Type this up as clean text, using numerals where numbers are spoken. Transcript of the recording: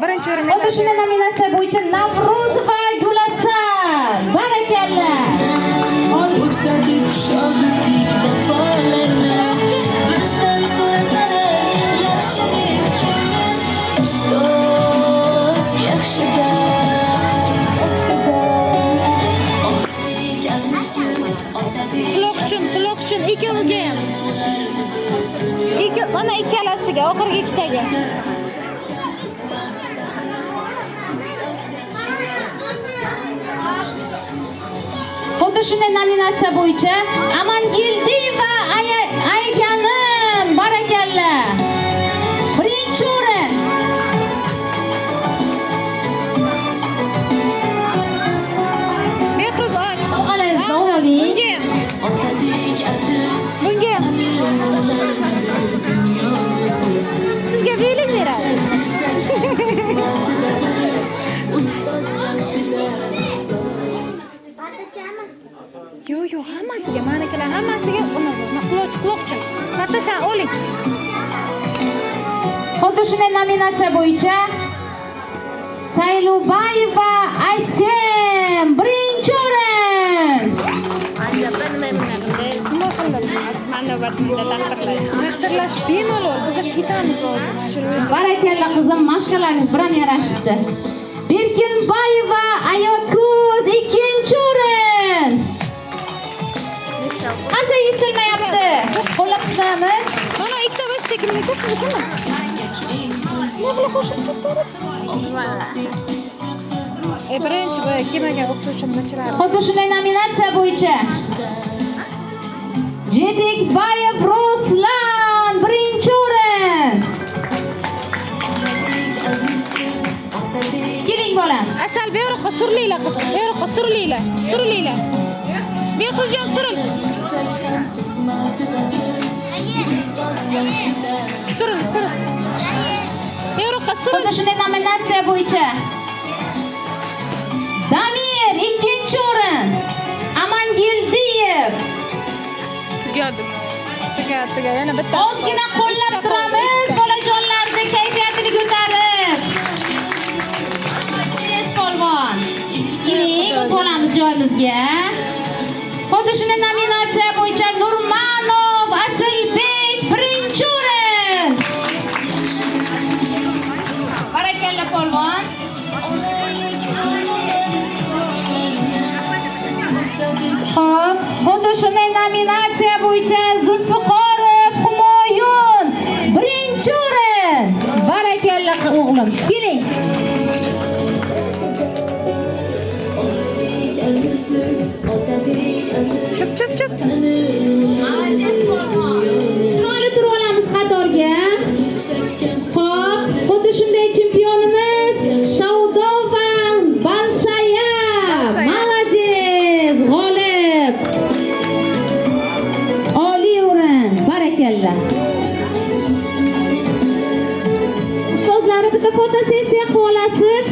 Birinchi o'rin. Xuddi shunday nominatsiya bo'yicha Navruzova Gulasal. Barakalla. Ko'rsatib shogirdlik vafolarni. Bizdan so'rasalar yaxshi deb kimni, ustoz yaxshida. Otadek azizdir, otadek. Quloqchin, quloqchin ikkoviga ham. Ikki, mana ikkalasiga, oxirgi ikkitaga. Xuddi shunday nominatsiya bo'yicha Amangeldiyeva Ayganim. Barakalla. Birinchi o'rin. Behruz ol. Sovg'alaringizni oling. Bunga ham. Otadek aziz. Bunga ham. Sizga velik beradi. Ustoz yaxshida, ustoz. Yo'q, yo'q, hammasiga, manikilar hammasiga uni quloqchin. Natasha, oling. Xuddi shunday nominatsiya bo'yicha Saylubayeva Aysem birinchi o'rin. Nima qildim? Navbatimda taqdirlash. Taqdirlash bemalol, biz ketamiz hozir. Barakalla qizim, mashqalaringiz biram yarashibdi. Berkinbayeva Ayokuz ikkinchi o'rin. Qarsak eshitilmayapti. Qo'llab quvvatlaymiz. Mana ikkita bosh chekimniki, siznikimi? Nima qilib qo'shib ketdi? Birinchi boya kelmagan o'qituvchim nichilar. Xuddi shunday nominatsiya bo'yicha Jetikbayev Ruslan birinchi o'rin. Keling bolam. Asal, bu yoqqa surilinglar qizim. Bu yoqqa surilinglar. Surilinglar. Behruzjon suril. Suril, suril. Bu yoqqa suril. Xuddi shunday nominatsiya bo'yicha Damir ikkinchi o'rin. Amangeldiyev. Tugadi. Tugadi, tugadi. Yana bitta. Ozgina qo'llab turamiz bolajonlarni kayfiyatini ko'tarib. Tez polvon. Keling, o'tib olamiz joyimizga. Xuddi shunday nominatsiya bo'yicha Nurmanov Asilbek birinchi o'rin. Barakalla polvon. Xo'p, xuddi shunday nominatsiya bo'yicha Zulfiqorov Humoyun birinchi o'rin. Barakalla o'g'lim. Keling. Chip, chip, chip. Chiroyli turib olamiz qatorga. Xo'p, xuddi shunday chempionimiz Saudova Balsaya. Молодец, g'olib. Oliy o'rin. Barakalla. Ustozlari bitta fotosessiya qilib olasiz.